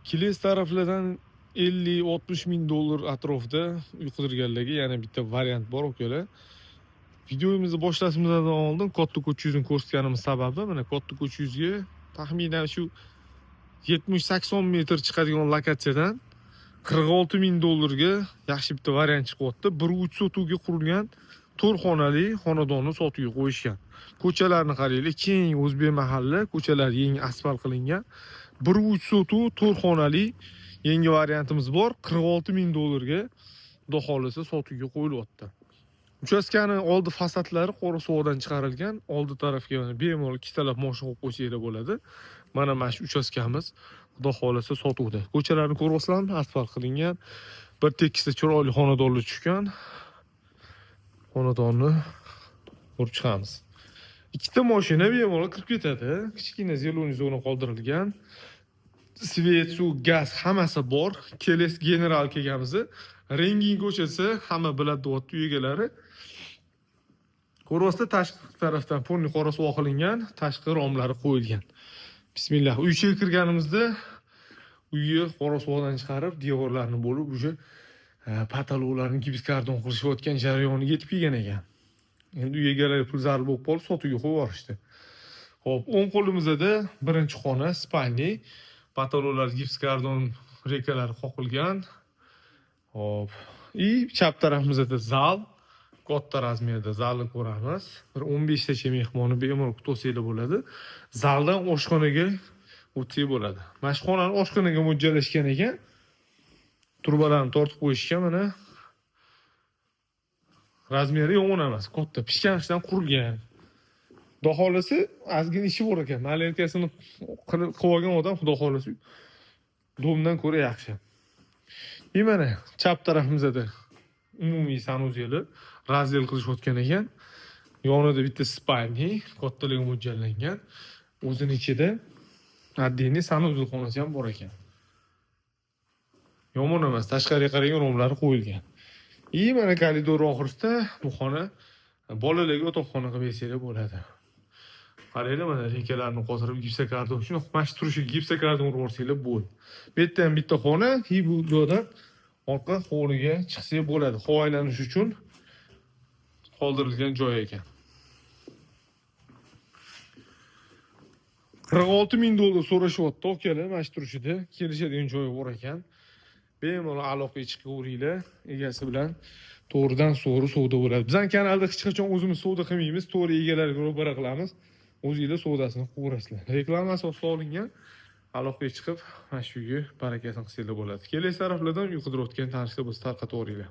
Keles taraflardan 50-60 ming dollar atrofida uy qidirganlarga yana bitta variant bor, akalar. Videomizni boshlashimizdan oldin katta ko'cha yuzini ko'rsatganimiz sababi, mana katta ko'cha yuzga taxminan shu 70-80 metr chiqadigan lokatsiyadan 46 ming dollarga yaxshi bitta variant chiqyapti. 1,3 sotuvga qurilgan 4 xonali xonadonni sotuvga qo'yishgan. Ko'chalarni qaranglar, keng o'zbek mahalla, ko'chalar yangi asfalt qilingan. 1,3 sotuv 4 xonali yangi variantimiz bor. 46 ming dollarga xudo xohlasa sotuvga qo'yilyapti. Uchastkani oldi fasadlari qora suvdan chiqarilgan. Oldi tarafga mana bemalol ikkitalab mashina qo'yib qo'ysanglar bo'ladi. Mana shu uchastkamiz xudo xohlasa sotuvda. Ko'chalarni ko'ryapsizlarmi? Asfalt qilingan. Bir tekisda chiroyli xonadonlar tushgan. Xonadonni ko'rib chiqamiz. Ikkita mashina bemalol kirib ketadi. Kichkina зелёный zona qoldirilgan. Свет, suv, gaz hammasi bor. Keles general kelganmiz. Rengin ko'chasi hamma biladi deyapti uy egalari. Ko'ryapsizlar, tashqi tarafdan полный qora suv qilingan, tashqi romlari qo'yilgan. Bismillah. Uy ichiga kirganimizda uyni qora suvdan chiqarib, devorlarni bo'lib, уже потолок larni gipskarton qilishayotgan jarayoniga yetib kelgan ekan. Endi uy egalari pul zarur bo'lib qolib, sotuvga qo'yib yuborishdi. Xo'p, o'ng qo'limizda birinchi xona, спальный. Потолок lar gipskarton reykalari qoqilgan. Xo'p, и chap tarafimizda zal. Katta razmerda zalni ko'ramiz. Bir 15 tacha mehmonni bemalol kutib bo'ladi. Zaldan oshxonaga o'tsak bo'ladi. Mana shu xonani oshxonaga mo'ljallashgan ekan. Trubalarni tortib qo'yishgan mana. Razmeri yomon emas, katta, pishgan g'ishtdan qurilgan. Xudo xohlasa ozgina ishi bor ekan. Малярка sini qilib olgan odam xudo xohlasa дом dan ko'ra yaxshi. И mana chap tarafimizda umumiy санузел i раздел qilishayotgan ekan. Yonida bitta спальный, kattalarga mo'ljallangan. O'zini ichida отдельный санузел xonasi ham bor ekan. Yomon emas, tashqariga qaragan romlari qo'yilgan. И mana koridor oxirisida bu xona bolalarga yotoqxona qilib bersanglar bo'ladi. Qaranglar, mana reykalarni qotirib gipsokarton, shuni mana shu turishiga gipsokarton urib yuborsanglar bo'ldi. Bu yerda ham bitta xona, и bu yoqdan orqa hovliga chiqsak bo'ladi. Havo aylanish uchun qoldirilgan joy ekan. 46 ming dollar so'rashyapti akalar mana shu turishida. Kelishadigan joyi bor ekan. Bemalol aloqaga chiqaveringlar egasi bilan. To'g'ridan to'g'ri savdo bo'ladi. Bizning kanalda hech qachon o'zimiz savdo qilmaymiz, to'g'ri egalariga ro'bara qilamiz. O'zinglar savdosini qilaverasizlar. Reklama asosida olingan. Aloqaga chiqib, mana shu uyga barakasini qilsanglar bo'ladi. Kelasi taraflardan uy qidirayotgan tanishlar bo'lsa tarqataveringlar.